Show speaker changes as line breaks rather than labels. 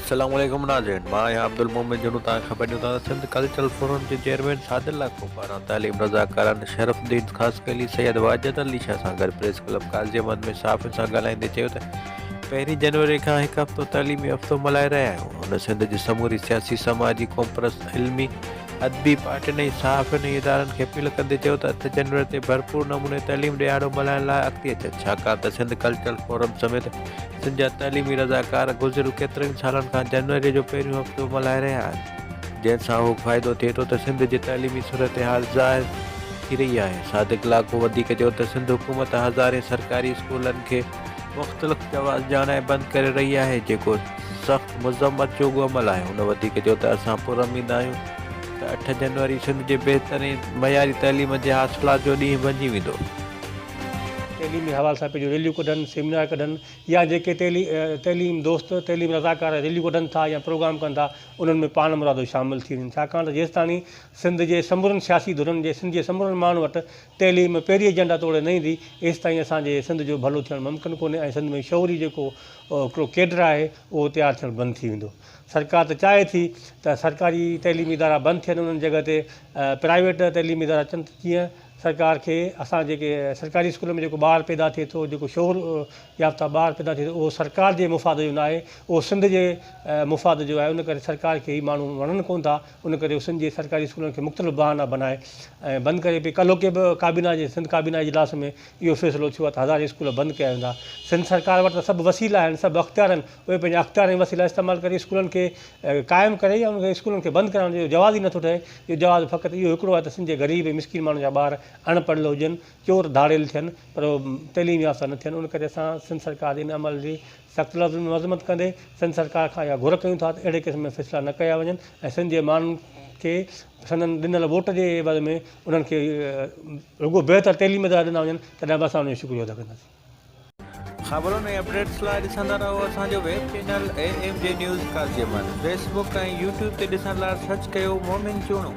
السلام عليڪم ناظرين مان آهيان عبدالمومن جنو توهان کي خبر ڏيون ٿا ته سنڌ ڪلچرل فورم جي چيئرمين صادق لاکو پاران تعليم رضاڪارن شرف الدين خاصخيلي سيد واجد علي شاهه سان گڏ پريس ڪلب قاضي احمد ۾ صحافين سان ڳالهائيندي چيو ته پهرين جنوري کان هڪ هفتو تعليمي هفتو ملهائي رهيا آهيون هن سنڌ جي سموري سياسي سماجي قومپرست علمي ادبي پارٽين ۽ صحافين ۽ ادارن کي اپيل ڪندي چيو ته اٺ جنوري تي ڀرپور نموني تعليم ڏهاڙو ملهائڻ لاء اڳتي اچن ڇاڪاڻ ته سنڌ ڪلچرل فورم سميت سنڌ جا تعليمي رضاڪار گذريل ڪيترن سالن کان جنوري جو پهريون هفتو ملهائي رهيا آهن جنهن سان اهو فائدو ٿئي ٿو ته سنڌ جي تعليمي صورتحال ظاهر ٿي رهي آهي. صادق لاکو وڌيڪ چيو ته سنڌ حڪومت هزارين سرڪاري اسڪولن کي مختلف جواز ڄاڻائي بند ڪري رهي آهي جيڪو سخت مذمت جوڳو عمل آهي. هن وڌيڪ چيو ته اسان پراميد آهيون ته اٺ جنوري سنڌ جي بهتر ۽ معياري تعليم جي حاصلات جو ڏينهن بنجي ويندو.
تعليمي حوالي سان پنهنجون ريليون ڪڍن، سيمينار ڪڍن يا جيڪي تعليم دوست، تعليم رضاڪار ريليون ڪڍن ٿا يا پروگرام ڪن ٿا انهن ۾ پاڻ مرادو شامل ٿي وڃن ڇاڪاڻ ته جيستاڻي سنڌ جي سمورن سياسي ڌرين جي سنڌ جي سمورن ماڻهن وٽ تعليم پهرين ايجنڊا توڙي نه ايندي ايستائين اسان جي سنڌ جو ڀلو ٿيڻ ممڪن ڪونهي ۽ سنڌ ۾ شعوري جيڪو هڪڙو ڪيڊر آهي اهو تيار ٿيڻ بند ٿي ويندو. سرڪار ته چاهي ٿي ته سرڪاري تعليمي ادارا بند ٿين انهن جڳهه تي پرائيويٽ تعليمي ادارا اچن ته جيئن سرڪار کي اسان جيڪي سرڪاري اسڪول ۾ جيڪو ٻار پيدا ٿئي ٿو جيڪو شعور يافته ٻار پيدا ٿئي ٿو اهو سرڪار جي مفاد جو ناهي اهو سنڌ جي مفاد جو آهي ان ڪري سرڪار کي هي ماڻهو وڻن ڪونه ٿا ان ڪري هو سنڌ جي سرڪاري اسڪولن کي مختلف بهانا بنائي ۽ بند ڪري پئي ڪلهوڪي به ڪابينا جي سنڌ ڪابينا اجلاس ۾ اهو فيصلو ٿيو آهي ته هزارين اسڪول بند ڪيا ويندا سنڌ سرڪار وٽ ته سڀ وسيلا آهن سڀ اختيار آهن اهي پنهنجا اختيار ۽ وسيلا استعمال ڪري اسڪولن کي قائم ڪري يا انهن کي اسڪولن کي بند ڪرائڻ جو جواز ئي نٿو ٺهي. اهو جواز فقط اهو هڪڙو آهي ته سنڌ جي غريب ۽ مسڪين ماڻهن جا ٻار اڻ پڙهيل هجن، چور ڌاڙيل ٿين پر تعليم يافته نه ٿين. ان ڪري اسان سنڌ سرڪار جي ان عمل جي سخت لفظن ۾ مذمت ڪندي سنڌ سرڪار کان اها گهر ڪيون ٿا ته اهڙي قسم جا فيصلا نه ڪيا وڃن ۽ سنڌ جي ماڻهن کي سندن ڏنل ووٽ جي عيوض ۾ انهن کي رڳو بهتر تعليمي ادارا ڏنا وڃن تڏهن به اسان انهن جو شڪريو ادا ڪنداسين.
خبرن ۽ اپڊيٽس لاء ڏسندا رهو اسان جو web channel A M J news Qazi Ahmed Facebook ۽ YouTube تي ڏسڻ لاء سرچ ڪيو مومن چوڻو.